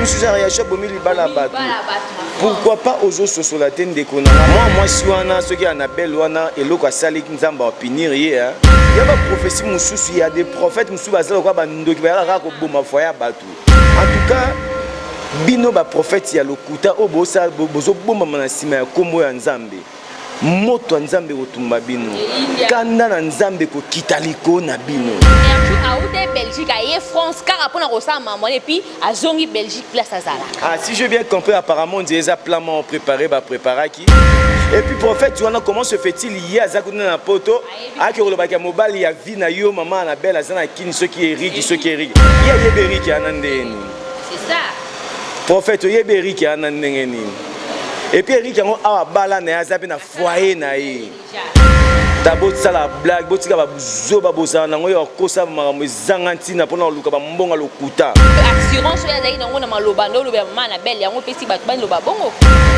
Mosusu Ariachu abomi libala ya bato. Pourquoi pas ozososola te, ndeko na nga? Mwa mwasi wana, soki Anabel wana, eloko asaliki, Nzambe apunir ye. Ya baprophétie mosusu, ya des prophètes mosusu baza lokola bandoki, bayaka kaka koboma foyer ya bato. En tout cas, bino baprophète ya lokuta oyo bozobombama na nsima ya nkombo ya Nzambe, moto ya Nzambe kotumba bino, kanda na Nzambe kokita likolo na bino. Auta Belgique, aye France kaka mpona kosala mambo wana, et puis azongi Belgique, place azalaka. Ah, si j'ai bien compris, apparemment on dirait eza plan moko préparé, bapréparaki. Et puis prophète wana, comment se fait-il ye aza kuna na Poto, aki kolobaki ya mobali ya vie na yo, mama Anabel, aza na Kini? Soki Eriki, soki Eriki, ye ayebi Eriki ana ndenge nini? C'est ça. Prophète, oyebi Eriki ana ndenge nini? Et puis Eriki yango awa bala na ye, aza mpe na foyer na ye. Ta bosala blague, botika bazoba bozala nango ya kokosa makambo ezanga ntina mpona koluka bambongo lokuta. Assurance oyo azali nango na maloba nde oloba ya mama Anabel, yango epesi bato baloba bongo.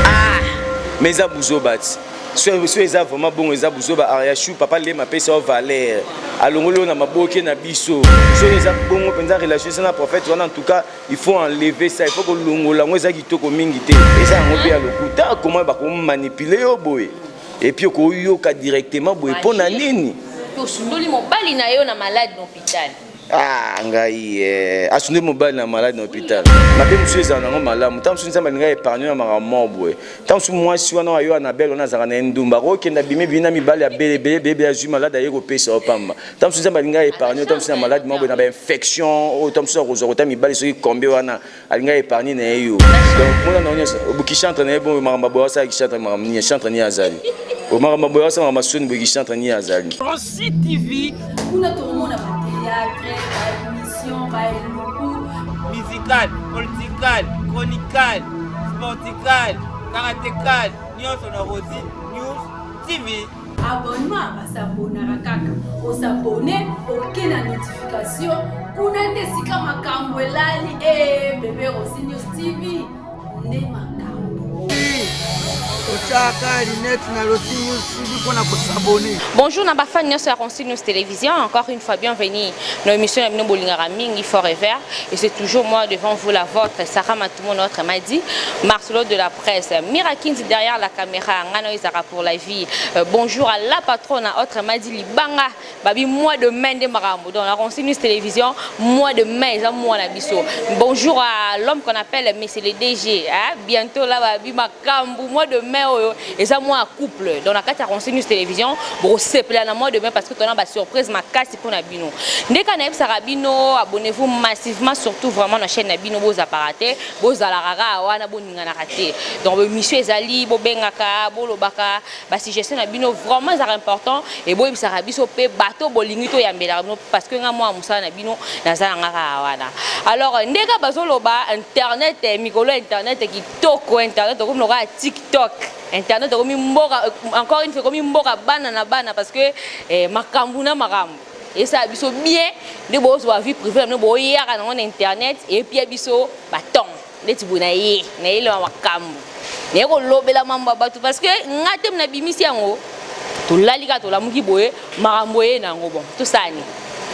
Ah, mais eza buzoba ti. So eza vraiment bongo, eza buzoba. Ariashu, papa Lema apesa yo valeur, alongoli oyo na maboke na biso. Soki eza bongo mpenza, relation eza na prophète wana, en tout cas il faut enlever ça, il faut kolongola yango. Eza kitoko mingi te, eza yango mpe ya lokuta. Comment bakomanipuler yo boye, et puis okoyoka directement boye, mpo na nini? Osundoli mobali na yo na malade na hôpital. Ah, ngai asundoli mobali na malade na hôpital, mabe mosusu ezala nango malamu. Ntango mosusu Nzambe alingai épargne na makambo moko boye. Ntango mosusu mwasi wana oyo Anabel wana azalaka na ye ndumba, akokende abimi bimi na mibali ya bele ebele ebele, azwi malade, aye kopesa yo pamba. Ntango mosusu Nzambe alingai épargne, ntango mosusu na malade moko boye, na bainfection oyo ntango mosusu akozwa kota mibali soki kombe wana, alingai épargne na ye yo. Donc mona na nyonso bokichantre na ye bongo, makambo boye asala kichantre, makambo nini chantre nini azali, makambo boye asala, makambo soni boye, kichantre nini azali. Rossy TV. Kuna tokomona bathéâtre, baémission, baeluku. Musical, political, chronical, sportical, karatécal, nyonso na Rossy News TV. Abonnement, basabonaka kaka, osabonner, oke na notification. Kuna nde esika makambo elali. E bebe, Rossy News TV nde makambo. Otyaka linete na Rossy News TV mpona kosabonner. Bonjour na bafan nyonso ya Rossy News Télévision. Encore une fois, bienvenue dans l'émission ya bino bolingaka mingi, Forever. Et c'est toujours moi devant vous, la vôtre, Sarah Matumo, notre m'a dit, Marcelo de la presse. Mira Kinzi derrière la caméra, Ngano Izara pour la vie. Bonjour à la patronne, autrement dit Libanga, babi mois de mai nde makambo. Dans la Rossy News Télévision, mois de mai, eza mois na biso. Bonjour à l'homme qu'on appelle Monsieur le DG. Hein? Bientôt là, babi makambo, mois de mai, oyo, eza mois couple. Dans la kati ya Rossy News Télévision, bosepela na mois de mai parce que tona ba surprise makasi mpona bino. Ndeka nayebisaka bino, abonnez-vous massivement, surtout vraiment na chaîne na bino, bozapaka te, bozalaka kaka wana, boninganaka te. Donc émission ezali, bobengaka, bolobaka basuggestion na bino, vraiment ezalaka important. E boyebisaka biso mpe bato bolingi toyambelaka bino, parce que nga mwa mosala na bino naza na nga kaka wana. Alors ndeka bazoloba internet, mikolo ya internet kitoko, internet okomi lokola TikTok, internet ekomi mboka, encore une fois ekomi mboka bana na bana, parce que makambo na makambo esala biso bien nde bozwa vie privée na bino, boyaka nango na internet, epia biso baton neti boye. Na ye nayelema makambo, naye kolobela mambo ya bato, parce que nga te nabimisi yango. Tolali kaka, tolamuki boye, makambo ye nango. Bon, tosala nini?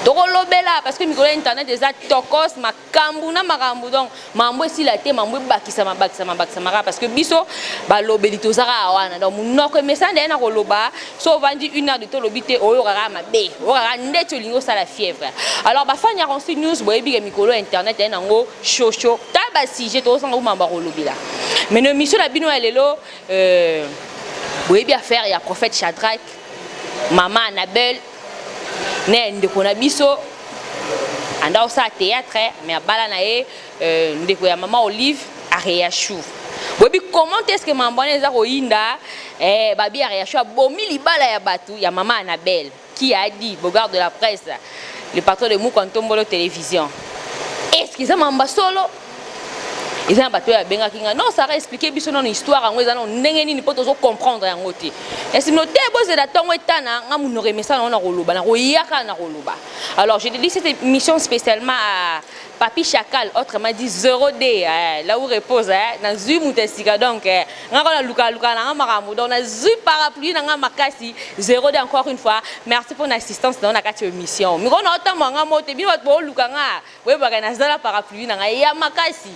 Tokolobela, parce que mikolo ya internet eza tokos, makambo na makambo. Donc mambo esila te, mambo ebakisama, bakisama, bakisama kaka, parce que biso balobeli toza kaka wana. Donc monoko emesana nde na koloba. So ovandi une heure de tolobi te, oyoka kaka mabe, oyoka kaka ndeti olingi osala fièvre. Alors bafani ya Rossy News, boyebi ke mikolo ya internet aye nango shosho, ta basujet tozosanga kumamba kolobela. Mais na émission na bino ya lelo, boyebi affaire ya prophète Shadrach, mama Annabelle na ya ndeko na biso anda osala théâtre, mais abala na ye ndeko ya mama Olive, Ariachou. Boyebi comment est ce que mambo wana eza koyinda. Babi Ariachou abomi libala ya bato ya mama Annabelle. Qui a dit? Bogard de la presse, le patron de Mukantombolo Télévision. Est ce que eza mamba solo? Eza na bato oyo abengaki nga: "Non, Sara, explique biso nano histoire yango eza nano ndenge nini, mpo tozocomprendre yango te." Esino te, bozela ntongo etana nga monoko emesana ngo na koloba, na koyaka na koloba. Alors je dédie cette émission spécialement à Papi Chacal, autrement dit 0D, là où repose, nazwi moto esika. Donc nga kona luka na nga makambo, donc nazwi parapluie na nga makasi. 0D, encore une fois merci pour l'assistance na kati ya émission. Mikolo na otambola nga mo te, bino bato booluka nga, boyebaka nazala parapluie na ngai ya makasi.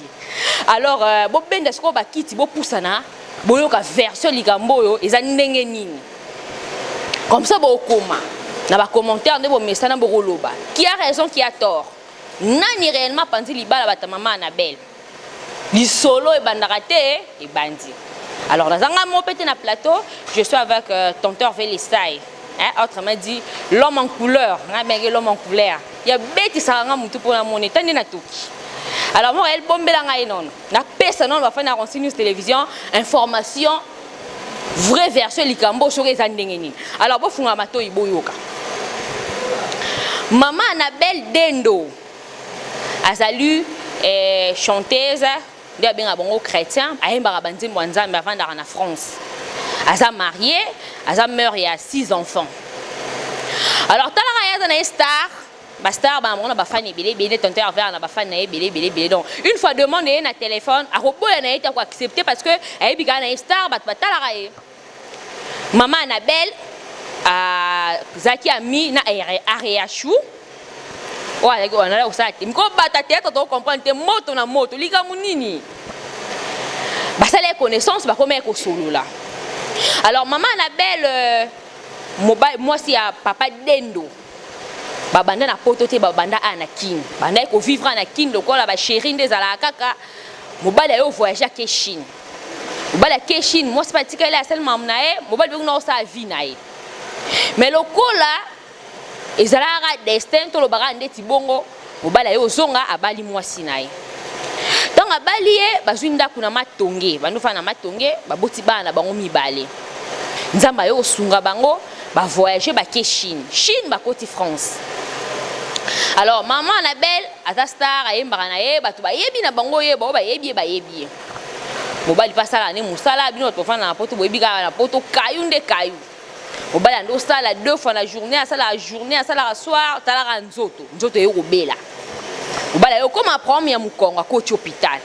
Alors euh, bobenda sikoyo bakiti bopusana boyoka version likambo oyo eza ndenge nini. Comme ça bokoma na ba commentaire nde bomesana bokoloba qui a raison qui a tort. Nani réellement panzi libala bata mama Annabelle? Lisolo ebandaka te ebandi. Alors naza nga moko pe te na plateau, je suis avec euh, tonton Velesai. Hein, autrement dit l'homme en couleur, nga benge l'homme en couleur. Ya betisaka nga mutu pona moni tande na toki. Alors moi elle bombela ngai nono. Na pesa nono ba fana ya News Télévision information vraie version likambo soki eza ndenge nini. Alors bofunga matoyi boyoka. Maman Annabelle Dendo azali eh, chanteuse nde abengaka bango chrétien ayembaka banzembo ya nzambe avandaka na france aza marie aza mère ya 6 enfants alors talaka ye aza na ye star bastar bana bango na bafani ebele ebele tonton herve na bafani na ye ebele ebele ebele donc une fois demande ye na téléphone akoboya na ye te akoaccepte parce que ayebi kaka na ye star bato batalaka ye Mama Annabelle azalaki ami na Ariachou oyo azalaki wana kosala te miko bata théâtre to comprendre te moto na moto likambo nini basala ye connaissance bakoma ye kosolola alors mama Annabelle euh, mobali mwasi ya papa Dendo babanda na poto te babanda a na kin bandaki kovivre na kin lokola basheri nde ezalaka kaka mobali aye ovoyage ake chine mobali ake chine mwasi mpe atikali asali makambo na ye mobali mpe kuna osala vie na ye mais lokola ezalaka destin tolobaka ndeti bongo mobali aye ozonga abali mwasi na ye ntango abali ye bazwi ndako na matonge bandofana na matonge baboti bana na bango mibale nzambe aye kosunga bango bavoyage bake chine chine bakoti france alors maman annabelle aza star ayembaka na ye bato bayebi na bango ye bao bayebi ye bayebi ye mobali mpe asalaka nde mosala bino bato bafanda na poto boyebi kaka na poto kayu nde kayu mobali ande osala deux fois na journée asalaka journée asalaka soir talaka nzoto nzoto eye kobela mobali aye okoma problème ya mokongo akoti hôpital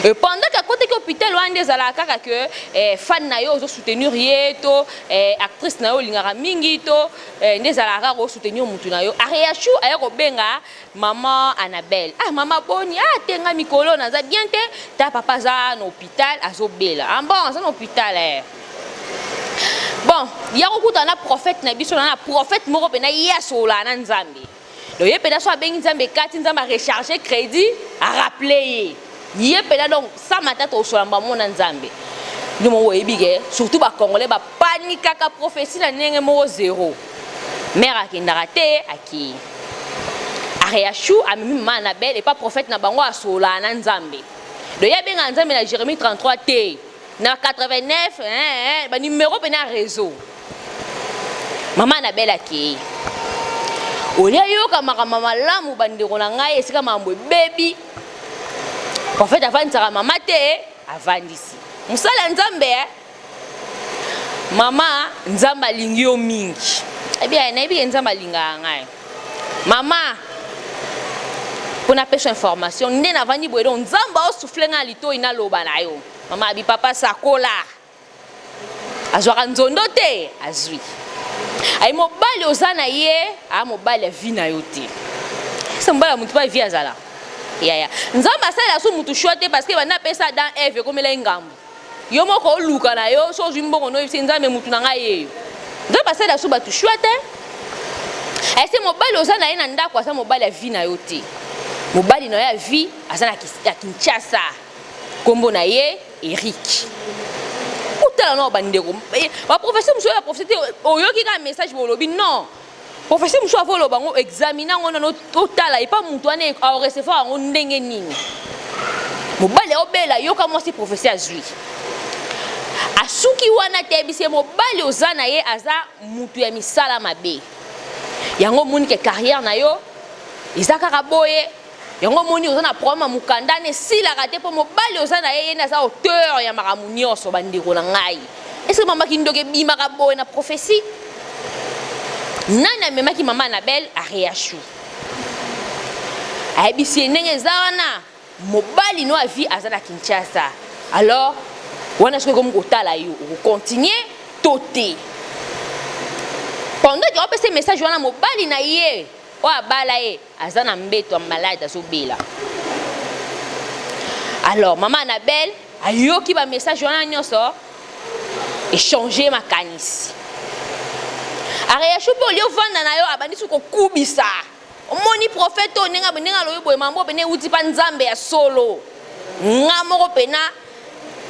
Et pendant qu'akotaki hôpital wana nde ezalaka kaka que eh, fan na yo ozosoutenir ye to eh, actrice na yo olingaka mingi to eh, nde ezalaka kaka osoutenir mutu na yo ariachou aye kobenga Maman Annabelle ah maman boni ah te nga mikolo naza bien te ta papa aza na hôpital azobela ah bon aza na hôpital eh bon ya kokuta na prophète na biso na prophète moko pena ye asololaka na nzambe donc ye pena so abengi nzambe ekati nzambe arecharge crédit arappele ye ye pena donc sa matata osola mbamo na nzambe nde moko oyebi ke surtout bacongolais bapanikaka prophétie na ndenge moko zero Mère akendaka te akei. Ariachou amemi mama Annabelle epa prophète na bango asololaka na Nzambe. Donc ye abengaka Nzambe na Jérémie 33 te na 89 hein, ba numéro pena ya réseau. Mama Annabelle akei. Olia yoka makambo malamu bandeko na ngai esika makambo ebebi. Prophète avandisaka mama te, avandisi. Mosala ya Nzambe eh? Mama, Nzambe alingi yo mingi. Ebi eh, nayebi ke Nzambe alingaka ngai. Mama, mpo napesa information nde navandi boye donc Nzambe aosouffle ngai na litoi naloba na yo. Mama abi papa sakola. Azwaka nzondo te, azwi. Ayi mobali oza na ye, a mobali ya vie na yo te. Ese mobali ya motu mpe vie azala. Yaya. Nzambe asalela so motu choix te parce que banda apesa Adam Eve ekomela ye ngambo. Yo moko oluka na yo so ozwi mbongo no oyebisi nzambe mutu na ngai yeyo. Nzambe asalela so batu choix te. Ese mobali oza na ye na ndako aza mobali ya vie na yo te. Mobali na yo ya vie aza na Kinshasa. Kombo na ye Eric. Otala na bandeko. Ba professeur mosusu ya professeur te oyoki kaka message bolobi non. Prophetie mosusu avo oloba yango examine yango nano otala epa mutu wana ao recevoir yango ndenge nini. Mobali aobela yoka mwasi prophetie azwi. Asuki wana te ayebisi ye mobali oza na ye aza mutu ya misala mabe. Yango omoni ke carrière na yo eza kaka boye yango omoni oza na problème ya mokanda na esilaka te mpo mobali oza na ye ye nde aza auteur ya makambo nyonso bandeko na ngai eske mama kindoki ebimaka boye na prophetie nani amemaki mama Annabelle areachou ayebisi ye ndenge eza wana mobali no avi aza na Kinshasa alors wana soki ekomi kotala yo okocontinue to te pendant ke opesa message wana mobali na ye oyo abala ye aza na mbeto ya malade azobela. Alors mama Annabelle ayoki ba message wana nyonso, echanger makanisi. Ariachou mpe olie ovanda na yo, abandi su kokubisa. Omoni prophète oyo ndenge ndenge alobi boye, mambo pene euti mpa Nzambe ya solo. Nga moko pena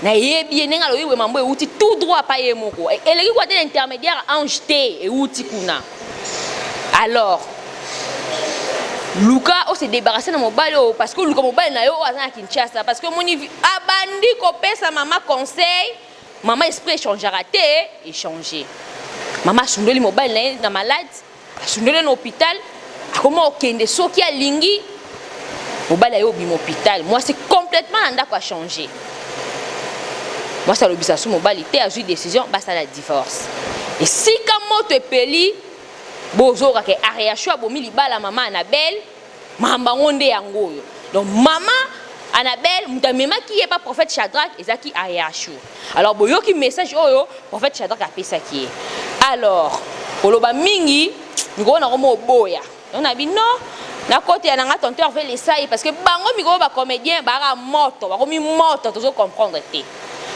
nayebi ye ndenge alobi boye, mambo euti tout droit pa ye moko, eleki kwa te na intermédiaire ange te, euti kuna. Alors luka ose débarrasser na mobali oyo, parce que oluka mobali na yo oyo aza na Kinshasa, parce que omoni abandi kopesa mama conseil. Mama esprit échangeaka te, échange. Mama asundoli mobali na ye na malade, asundoli na hôpital, akoma okende soki alingi mobali aye obima hôpital. Mwasi complètement na ndako achange. Mwasi alobisa su mobali te, azwi décision, basala divorce. Esika moto epeli, bozoyoka ke Ariachou abomi libala mama Annabelle. Makambo yango nde yango oyo. Donc mama Annabelle, moto amemaki ye pa prophète Shadrach ezalaki Ariachou. Alors boyoki message oyo prophète Shadrach apesaki ye. Alors koloba mingi mikolo nango mo oboya. Donc na bino nakotela na nga tonton Hervé Lesai, parce que bango mikolo bacomédien baka moto, bakomi moto, tozo comprendre te.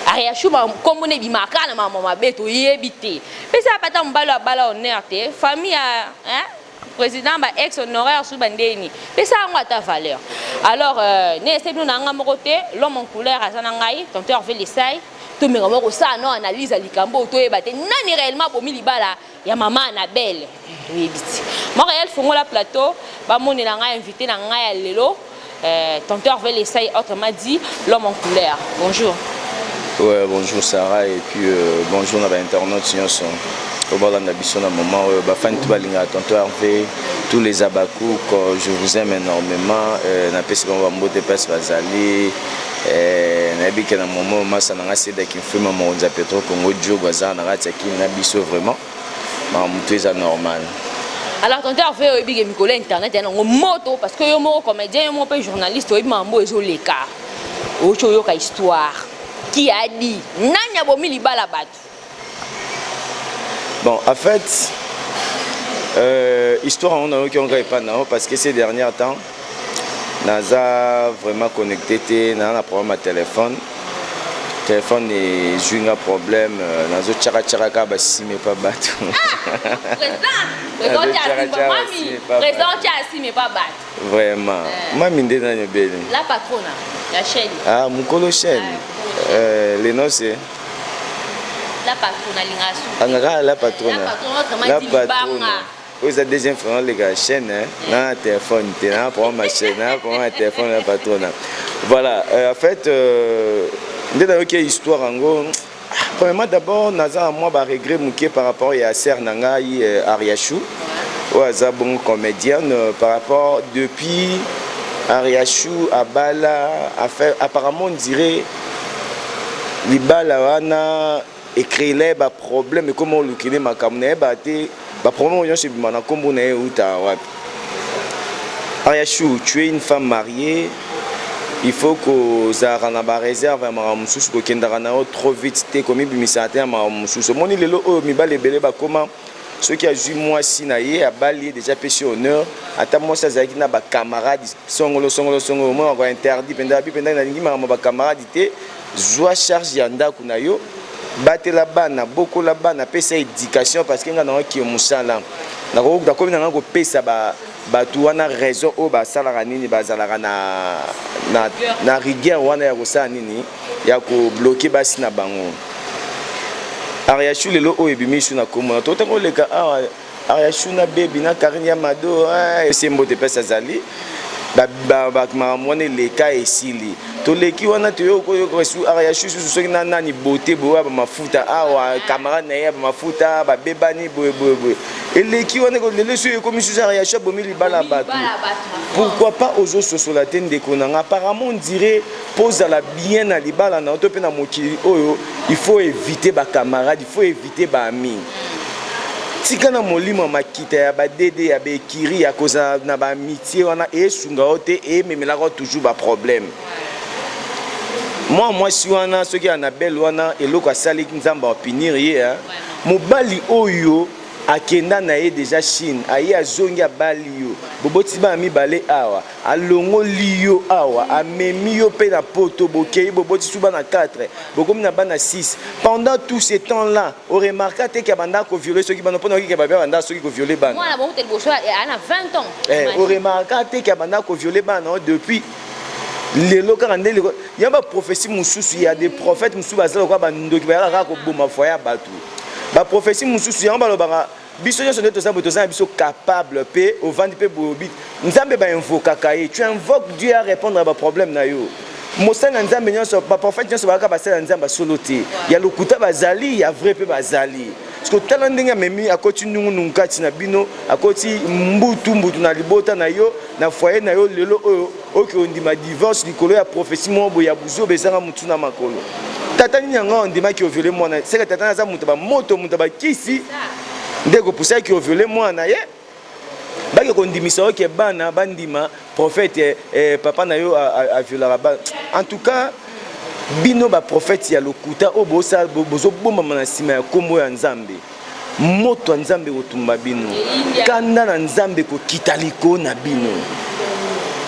Ariachou, nkombo na ebimaka na mama mabe, toyebi te. Pesa apata mobali oyo abala honneur te, famille ya, hein? Président ba ex honoraire su bandeni, pesa yango ata valeur. Alors ne ese bino na nga moko te, l'homme en couleur aza na ngai, tonton Hervé Lesai. Tomenga moko kosala no analyse ya likambo oyo, toyeba te nani réellement abomi libala ya mama Annabelle. Toyebi ti moko yel fongola plateau, bamonela ngai invité na ngai ya lelo, tonton Hervé Lesai, autrement dit l'homme en couleur. Bonjour. Ouais, bonjour Sarah et puis bonjour na ba internautes nyonso oyo balanda biso na moment oyo, bafani to balingaka tonton Hervé, tous les abakouk, je vous aime énormément. Napesi bango bambote place bazali. Nayebi ke na moment oyo masa na nga Sedaki Mfema, mokonzi ya Petro Congo Diogo, aza na kati ya kini na biso. Vraiment, makambo to eza normal. Alors tonton Hervé, oyebi ke mikolo ya internet ya nango moto, parce que yo moko comédien, yo moko mpe journaliste, oyebi makambo oyo ezoleka. Outi oyoka histoire, qui a dit, nani abomi libala bato? Bon, en fait, histoire yango nayoki yango kaka epai na yo, parce que ces derniers temps naza vraiment connecté te, naza na problème ya téléphone. Téléphone ezwi nga problème, nazotiaka-tiaka kaka basime epa bato. Président tia asime pa bato. Vraiment, mami nde nani obeli? La patrona ya chaîne. Ah, mokolo chaîne, leno se La patrona alinga su. Angaka la patrona. La patrona. Oyo eza deuxième fois naleka chaîne na téléphone te, na problème ya chaîne, na problème ya téléphone ya patrona. Voilà, en fait, nde nayoki histoire yango, premièrement d'abord naza na mwa baregret moke par rapport ya sœur na ngai Ariachou oyo aza bongo comédienne. Par rapport depuis Ariachou abala, apparemment on dirait libala wana ecréela baproblème, ekoma olukile makambo nayeba te. Baproblème oyo nyonso ebima na nkombo na ye euta wapi? Ariachou, tu es une femme mariée, il faut kozalaka na baréserve ya makambo mosusu, kokendaka na yo trop vite te, komibimisaka te na makambo mosusu. Omoni lelo oyo mibali ebele bakoma, soki azwi mwasi na ye, abali ye déjà, apesi honneur, ata mwasi azalaki na bacamarade songolo songolo songolo, omona kointerdit mpenza, abi mpenza nalingi makambo bacamarade te. Zwa charge ya ndako na yo, batela bana, bokola bana, pesa éducation, parce que ngai naokie mosala, nakomi na ngai kopesa bato wana raison oyo basalaka nini, bazalaka na rigueur wana ya kosala nini, ya kobloquer basi na bango. Ariachu lelo oyo ebimi su na komona totanga oleka awa, Ariachu na bebi na Karine ya Mado, esi mbote mpesi azali makambo wana eleka, esili. Toleki wana, toyokoyoka su Ariachu susu soki na nani bote boye ya bamafuta awa, camarade na ye ya bamafuta, babebani boye boye boye. Eleki wana, lelo soki ekomi susu Ariachu abomi libala ya bato. Pourquoi pas? Ozososola te, ndeko na nga. Apparemment on dirait mpo ozala bien na libala na yo to mpe na mokili oyo, il faut éviter bacamarade, il faut éviter baami. Tika na molimo ya makita ya badede ya baekiri ya kozala na baamitié wana, esunga yo te, ememelaka yo toujours baproblème. Mwa mwasi wana, soki Anabele wana, eloko asaliki, Nzambe apunir ye. Mobali oyo Akenda na ye dejà Chine, aye azongi abali yo, bobotisi bana mibale awa, alongoli yo awa, amemi yo pe na poto, bokeyi bobotisi su bana 4, bokomi na bana 6. Pendant tout ce temps là, o remarqua te ke abandaka ko violer soki bana, pona oyoki ke Babia abandaka soki ko violer bana. Mwana bango kutu ya liboso aza na 20 ans. Eh, o remarqua te ke abandaka ko violer bana depuis lelo kaka nde liko ya ba prophetie mosusu ya des prophètes mosusu baza lokola bandoki bayaka kaka koboma foyer ya bato. Ba prophetie mosusu yango balobaka biso nyonso nde toza boye, toza na biso capable mpe ovandi mpe boye obi Nzambe ba invokaka ye, tu invoques Dieu à répondre à ba problème na yo. Mosali na Nzambe nyonso, ba prophète nyonso bayaka basali na Nzambe ya solo te, ya lokuta bazali, ya vrai mpe bazali. Parce que tala ndenge amemi akoti nungunungu kati na bino, akoti mbutu mbutu na libota na yo, na foyer na yo. Lelo oyo oke ondima divorce likolo ya prophetie moko boye ya buzoba ezanga mutu na makolo. Tata nini yango ondimaki oviole mwana? Seke tata aza moto ba moto, moto ba kisi nde ekopusaki oviole mwana ye. Bake kondimisa yo ke bana bandima prophète eh, papa na yo aviolaka bana. En tout cas bino ba prophète ya lokuta oyo bozobombama na nsima ya nkombo ya Nzambe, moto ya Nzambe ekotumba bino, kanda na Nzambe ekokita likolo na bino,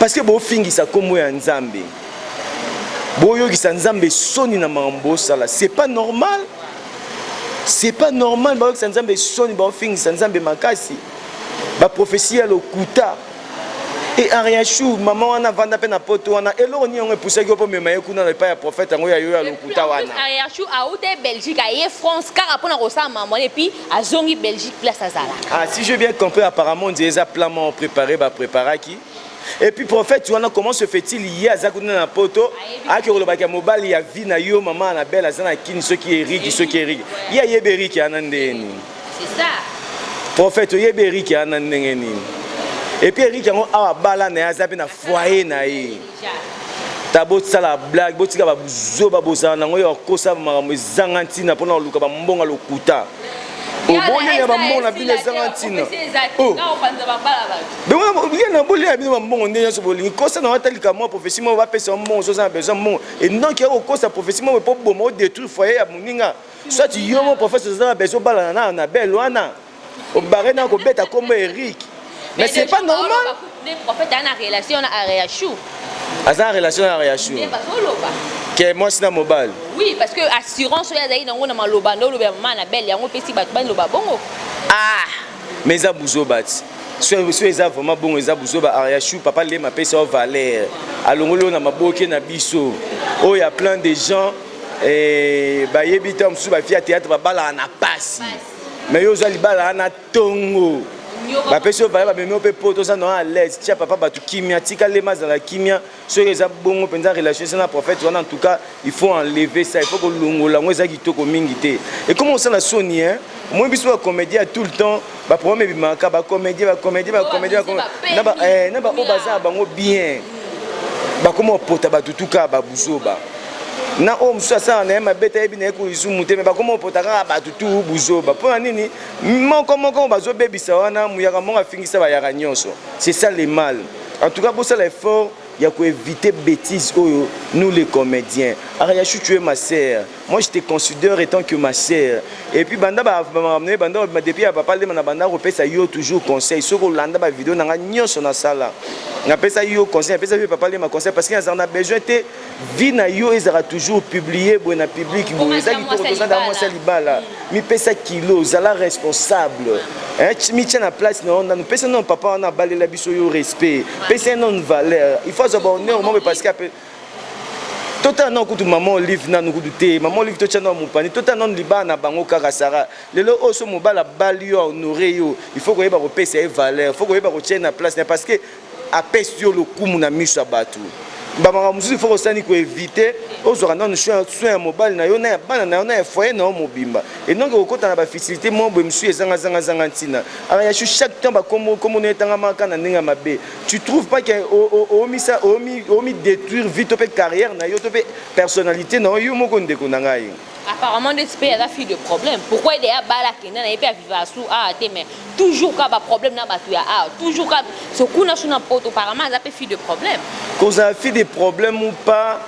parce que bofingisa nkombo ya Nzambe, boyokisa Nzambe soni na makambo bosala. C'est pas normal, c'est pas normal. Bayokisa Nzambe soni, baofingisa Nzambe makasi, baprophetie ya lokuta. E Ariachou, mama wana avanda mpe na poto wana, eloko nini yango epusaki yo mpo mema ye kuna na epai ya prophète yango ya yo ya lokuta wana? Ariachou auta Belgique, aye France kaka mpona kosala mama wana, et puis azongi Belgique place azalaka. Ah, si j'ai bien compris, apparemment on dirait eza plan moko préparé, bapréparaki. Et puis prophète wana, comment se fait-il ye aza kuna na poto, ayaki kolobaki ya mobali ya vie na yo mama Annabelle aza na Kini, soki Eriki, soki Eriki, ye ayebi Eriki ana ndenge nini? C'est ça. Prophète oyebi Eriki ana ndenge nini? Et puis Eriki yango awa bala na ye, aza mpe na foyer na ye. Ta bosala blague, botika babuzoba bozala nango ya kokosa makambo ezanga ntina mpona koluka bambonga lokuta. Obolia bambongo na bino ezanga ntina. Bolia bino bambongo nde nyonso bolingi kosa na wata likambo ya prophétie moko bapesa mbongo, soza na besoin mbongo et donc ya kokosa prophétie moko mpo boma odétruire foyer ya moninga. Soit yo mo prophète oza na besoin obalana na Annabelle wana, obare na kobeta kombo Eric, mais c'est pas normal. Prophète aza na relation na Ariachou. Aza na relation na Ariachou ke mwasi na mobali. Oui, parce que assurance oyo azali nango na maloba nde oloba ya mama Annabelle, yango epesi bato baloba bongo. Ah, mais eza buzoba ti so eza vraiment bongo, eza buzoba. Ariachou, papa Lema apesa yo valeur, alongoli oyo na maboke na biso oyo ya plein de gens eh, bayebi ntango mosusu bafille ya théâtre babalaka na pasi, mais yo ozwa libala wana tongo, bapesi yo valeur, bamemi yo mpe poto, oza na à l'aise. Tia papa bato kimia, tika Lema azala kimia. Soki eza bongo mpenza relation eza na prophète wana, en tout cas il faut enlever ça, il faut kolongola yango, eza kitoko mingi te. Ekoma osala soni hein, omoni biso bacomédien ya tout le temps, baproblème ebimaka, bacomédien, bacomédien, bacomédien na baoyo baza na bango bien, bakoma kopota bato tuka babuzoba na oyo mosusu asala na ye mabe te, ayebi na ye kolisumu te, me bakoma kopota kaka bato tu buzoba. Mpo na nini? Moko moko bazobebisa wana, muyaka moko afingisa bayaka nyonso. C'est ça le mal. En tout cas bosala effort ya koéviter bêtise oyo. Nous les comédiens, Ariachou, tu es ma sœur, moi je te considère étant que ma sœur. Et puis banda banda depuis ya papa Lema na banda kopesa yo toujours conseil. Soki olanda bavideo na nga nyonso nasala, napesa yo conseil, napesa yo papa Lema conseil, parce que nazala na besoin te vie na yo ezalaka toujours publié boye na public boye. Eza kitoko, toza na mwasi ya libala. Mipesa kilo, ozala responsable, mitia na place na yo nanu. Pesa nano papa wana abalela biso yo respect, pesa ye nanu valeur, il faut azwa bahonneur moko, parce que totala nano kutu mama Olive nanu kutu te, mama Olive totya nano mopani, totala nano libala na bango kaka. Sara, lelo oyo so mobali abali yo, ahonore yo, il faut koyeba kopesa ye valeur, faut koyeba kotia ye na place na, parce que apesi yo lokumu na miso ya bato. Bamakambo mosusu il faut kosani koéviter. Ozwaka nanu soin ya mobali na yo, na ya bana na yo, na ya foyer na yo mobimba, enonke kokɔta na bafutilité moko boye mosusu ezangazangazanga ntina. Ariachou, chaque temps bakombo kombo na etangamaka na ndenge ya mabe. Tu trouves pas ke omisa omi détruire vie to mpe carrière na yo to mpe personnalité na yo, yo moko, ndeko na ngai? Apparemment ndeti mpe aza fille de problème. Pourquoi ede abala, akenda na ye mpe aviva asu awa te, mais toujours ka baproblème na bato ya awa, toujours ka so kuna so na poto? Apparemment aza mpe fille de problème. Kozala fille de problème ou pas.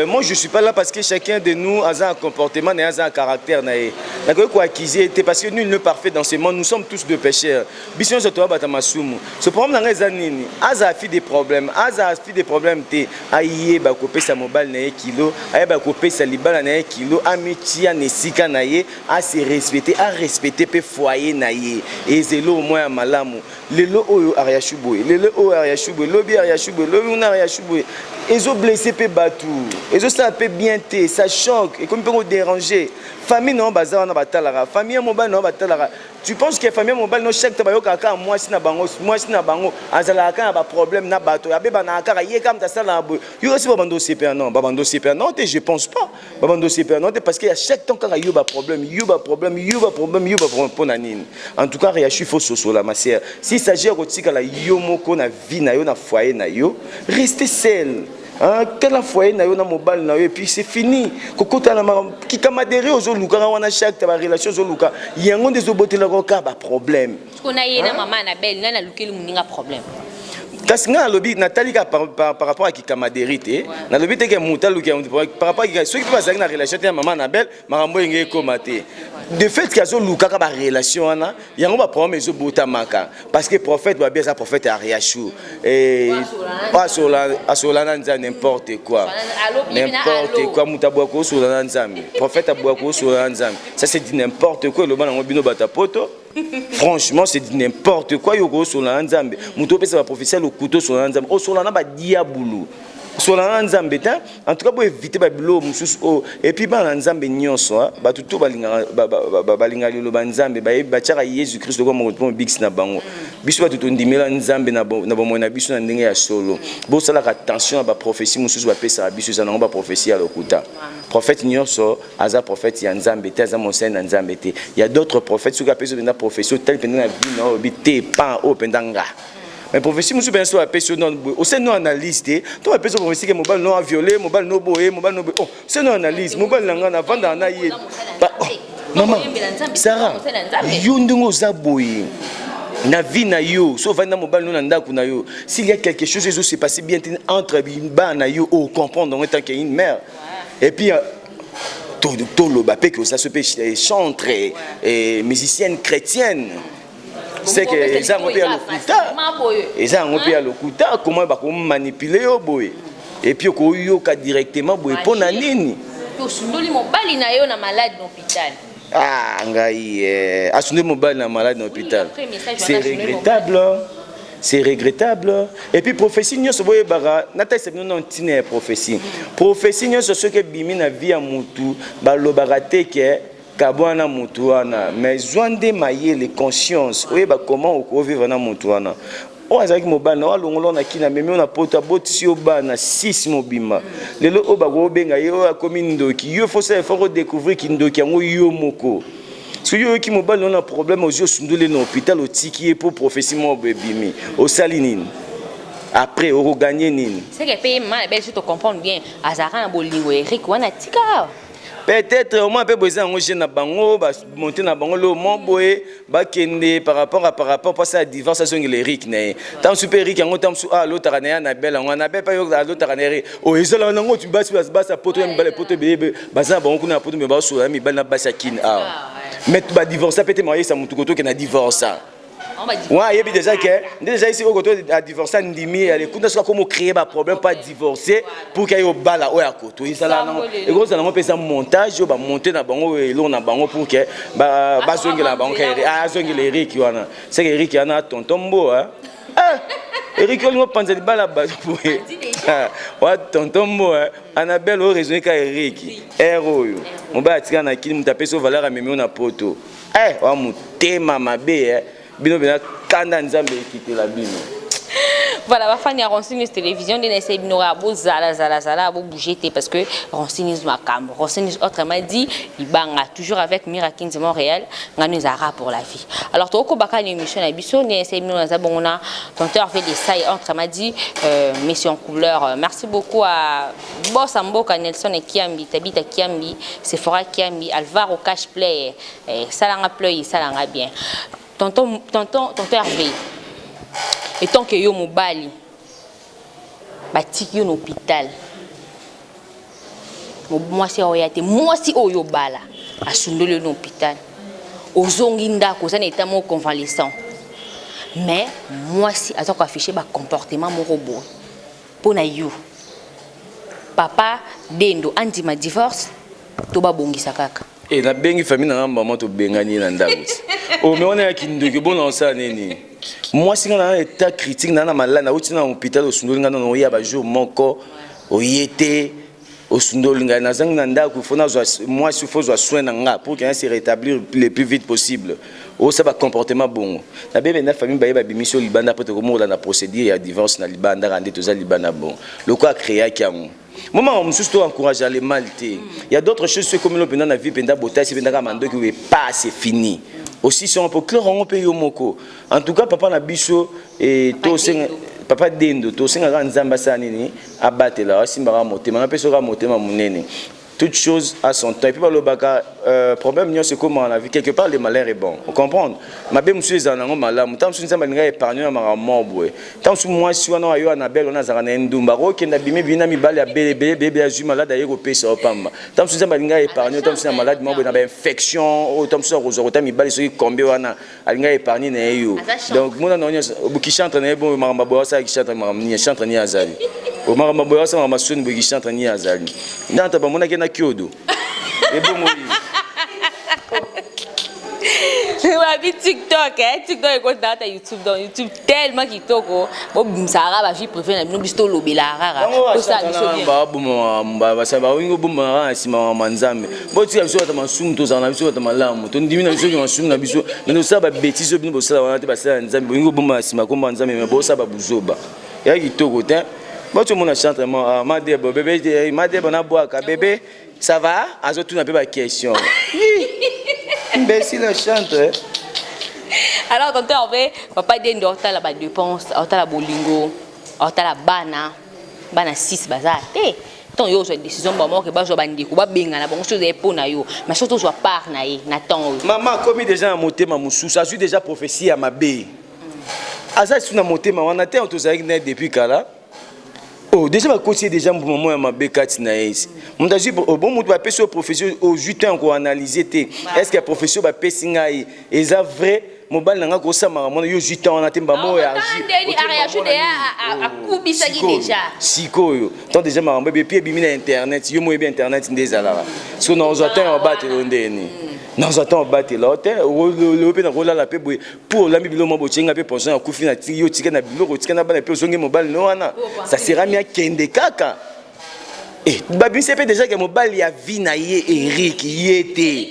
Moi je suis pas là parce que chacun de nous a un comportement na ye, aza un caractère na ye. Nakoki koaccuser ye te parce que nul n'est parfait dans ce monde, nous sommes tous de pécheurs. Biso nyonso toya bato ya masumu. So problème na ngai eza nini? Azala fi des problèmes, azala fi des problèmes te, ayeba kopesa mobali na ye kilo, ayeba kopesa libala na ye kilo, amitia na esika na ye, ase respecte, arespecte mpe foyer na ye. Ezelo mwa ya malamu. Lelo oyo Ariashu boye, lelo oyo Ariashu boye, lobi Ariashu boye, lobi kuna Ariashu boye, ezoblesse mpe bato, ezosala mpe bien te, ça choque, ekomi mpe kodéranger famille na yo. Baza wana batalaka famille ya mobali na yo, batalaka. Tu penses que famille ya mobali no, chaque temps bayokaka kaka mwasi na bango, mwasi na bango azalaka kaka na baproblème na bato, abebanaka kaka ye kaka moto asalaka boye. Yo kasi babando osepela? Non, babando osepela non te, je pense pas babando osepela non te, parce que à chaque temps kaka yo baproblème, yo baproblème, yo baproblème, yo baproblème, mpo na nini? En tout cas, Riachu, faut sosola, ma sœur. S'il s'agit ya kotikala yo moko na vie na yo, na foyer na yo, rester seul. Tala foyer na yo na mobali na yo et puis c'est fini. Kokota na kikamadere ozolukaka wana, chaque ta barelation ozoluka yango nde ezobotelaka kaka baproblème. Siko na ye na mama Anabel, nani alukeli moninga problème? Kasi ngai nalobi, natali kaka par rapport à kikamaderi te. Nalobi te ke moto aluki par rapport à soki mpe bazalaki na relation te ya mama Anabel, makambo enge ekóma te. De fait ke azolukaka barelation wana, yango baproblème ezobotamaka, parce que prophète babi aza prophète ya Riachou, asola na Nzambe. N'importe quoi, n'importe quoi. Moto abwaka osola na Nzambe, prophète abwaka osola na Nzambe, ça c'est dit n'importe quoi. Eloba nango bino bato ya poto, franchement, c'est du n'importe quoi. Yo kosola na Nzambe, moto opesa baprophétie ya lokuta, osola na Nzambe, osola na badiabulu, osola na Nzambe te. En tout cas, boévite babiloko mosusu oyo. Et puis bana na Nzambe nyonso, bato to balingaka liloba Nzambe, batiaka Yesu Kristo lokola mokonzi mpo mobikisi na bango. Biso bato tondimela Nzambe na bomoi na biso na ndenge ya solo, bosalaka attention na baprophétie mosusu bapesaka biso, eza nango baprophétie ya lokuta. Prophète nyonso aza prophète ya Nzambe te, aza mosali na Nzambe te. Ya d'autres prophètes, soki apesi mpenza prophétie, otali mpenza na vie na oyo, oyebi te pan oyo mpenza nga. Mais prophétie mosusu mpenza, so apesi yo nano boye, osali no analyse te. To bapesi yo prophétie ke mobali no aviole, mobali no boye, mobali no boye, oh, osali no analyse, mobali na nga navandaka na ye. Oh, mama Sara, yo ndenge oza boye na vie na yo, so ovandi na mobali no na ndako na yo, s'il y a quelque chose ezo se passer bien te entre bana na yo, ocomprendre yango en tant que une mère. Et puis toloba mpe ke oza so mpe chantre, musicienne chrétienne, c'est que eza yango mpe ya lokuta, eza yango mpe ya lokuta. Comment bakomanipule yo boye et puis okoyoka directement boye, mpo na nini? Osundoli mobali na yo na malade na hôpital. Ah ngai, asundoli mobali na malade na hôpital, c'est regrettable, c'est regrettable. Et puis prophétie nyonso, boyebaka, natalisa bino na ntina ya prophétie. Prophétie nyonso soki ebimi na vie ya mutu, balobaka te ke kabwana mutu wana, mais zwa nde mayele, conscience, oyeba comment okovivre na mutu wana oyo azalaki mobali na oyo alongola na kina, amemi oyo na poto, abotisi yo bana 6 mobima. Lelo oyo bakobenga ye oyo akomi ndoki. Yo faut sala effort odécouvrir kindoki yango yo moko. Soki oyoki mobali na problème, ozwi, osundoli na hôpital, otiki ye mpo prophétie moko boye ebimi, osali nini après? Okoganye nini? C'est que mpe mama na belle, to comprendre bien, azalaka na bolingo Erik wana, tika. Peut-être au moins mpe boye eza yango jeune na bango, bamonte na bango lelo mo boye, bakende par rapport mpasi ya divorce, azongela Erik na ye. Ntango mosusu mpe Erik yango, ntango mosusu alotaka na ye Anabel yango, Anabel mpe alotaka na Erik. Oyo ezalaka nango basi, basi ya poto ya mibale, poto ebele baza na bango kuna na poto, me basola mibali na basi ya kine awa. Mais badivorce mpe te, mayesa motu kotoke na divorce wana, ayebi déjà ke nde déjà esi oyo koto adivorce, andimi alekunda. Soki akomi ocréer baproblème mpo adivorce pour ke aye obala oyo akoto, ezala nango, ekozala nango mpe eza montage oyo bamonte na bango, eloko na bango pour ke bazongela na bango. Azongela Erik wana, seke Erik wana tonton mbo. Erik olingo opanza libala bato boye wa tonton mbo. Anabel oyo raisonne ka Erik ere oyo mobali atika na kini, moto apesi o valeur, amemi oyo na poto, wa motema mabe. Bino mpena kanda Nzambe ekitela bino. Voilà, bafani ya Ronsi News Télévision, nde naesali bino kaka bozala zala zala, bobouge te, parce que Ronsi News makambo, Ronsi News, autrement dit libanga, toujours avec Mira Kinzi Montréal, ngano ezalaka pour la vie. Alors tokobaka na émission na biso, nde naesali bino, naza bongo na tonton Hervé Desai, autrement dit monsieur en couleur. Merci beaucoup à boss mboka Nelson Kiambi, Tabita Kiambi, Sephora Kiambi, Alvaro Cash Play, salanga play, salanga bien. Tonton, tonton, tonton Hervé, étant que yo mobali batiki yo na hôpital. Mwasi aoya te, mwasi oyo obala asundoli yo na hôpital, ozongi ndako, oza na état moko convalescent, mais mwasi aza koaffiche bacomportement moko boye mpo na yo. Papa Dendo andima divorce to babongisa kaka? E, nabengi famille na nga, mama, tobengani ye na ndako ti ome wana ya kindoki. Bona osala nini? Mwasi nga na état critique, na na malade, nauti na hôpital, osundoli nga nano, oya bajour moko oye te, osundoli ngai, nazangi na ndako, faut nazwa mwasi, faut zwa soin na nga pour que se rétablir le plus vite possible. Osala bacomportement bongo, nabebe na famille, baye babimisi yo libanda mpo tokomokola na procédure ya divorce na libanda. Kaka nde toza libanda bongo, lokola acréaki yango moma mosusu, to encourage le mal te. Il y a d'autres choses, soki komelo mpenza na vie mpenza, botasi mpenza kaka mandoki oyo epa, c'est fini aussi. Songo mpo claire yango mpe yo moko. En tout cas, papa na biso, tosenga papa Dendo, tosengaka Nzambe asala nini, abatela, asimbaka motema, napesaka motema monene. Toute chose a son temps. Et puis balobaka problème nyonso ekomaka na vie, quelque part le malheur est bon, comprendre mabe mosusu ezala nango malamu. Ntango mosusu Nzambe alingai épargne na makambo moko boye. Ntango mosusu mwasi wana oyo Anabel wana azalaka na ye ndumba, akokenda bimi bimi na mibali ya bele ebele ebele, azwi malade, aye kopesa yo pamba. Ntango mosusu Nzambe alingai épargne, ntango mosusu na malade moko boye, na bainfection oyo ntango mosusu akozwa kota mibali soki kombe wana, alingai épargne na ye yo. Donc mona na nyonso kichantre na ye bo makambo boye, asala kichantre, makambo nini, chantre nini azali makambo boye, asala makambo soni boye, kichantre nini azali ndanta bamonaki na kiodo ebongo. Babi TikTok, eh? TikTok ekota ata YouTube. Donc YouTube tellement kitoko, bobimisaka bavie privée na bino, biso tolobelaka kaka, tosala biso bien. Baolingi obombaka na nsima ma Nzambe. Botika biso bata masumu, tozala na biso bata malamu, tondimi na biso masumu na biso, mais tosala babêtises oyo bino bosala wana te. Basala ya Nzambe, bolingi obomba na nsima komba Nzambe, mais bosala babuzoba ya kitoko te. Boti omona chantre Madebo, bebe Madebo nabwaka bebe, ça va, azotuna mpe baquestion imbécile chantre. Alors tonton Hervé, papa Dendo otala badépense, otala bolingo, otala bana, bana 6 baza te. Ntango yo ozwa décision bango ke bazwa bandeko, babengana bango, soki ozali mpo na yo, mais soki tozwa part na ye na ntango oyo. Mama akomi déjà na motema mosusu, azwi déjà prophétie ya mabe, aza lisu na motema wana te. Tozalaki na ye depuis kala. Oh, déjà bakoti ye déjà mbuma moko ya mabe kati na ye. Moto azwi bon, moto bapesi oyo prophétie, ozwi temps ya koanalyse te: est ce que prophétie oyo bapesi ngai eza vrai? Mobali na ngai kosamaka mwana, yo ozwi temps wana te. Mbama oyo. Akubisaki déjà. Sikoyo tant déjà makambo ebi epi ebimi na internet, yo moyebi internet nde ezalaka. Sikoyo nazwa temps ya obatela yo ndeni, nazwa temps obatela yo te. Lelo mpe nakolala mpe boye mpo olambi biloko mwa botienga mpe poison, akufi na yo, tika na biloko, tika na bana mpe ozongi mobali no wana, ça sera mi akende kaka. Babimisi mpe déjà ke mobali ya vie na ye Erik ye te.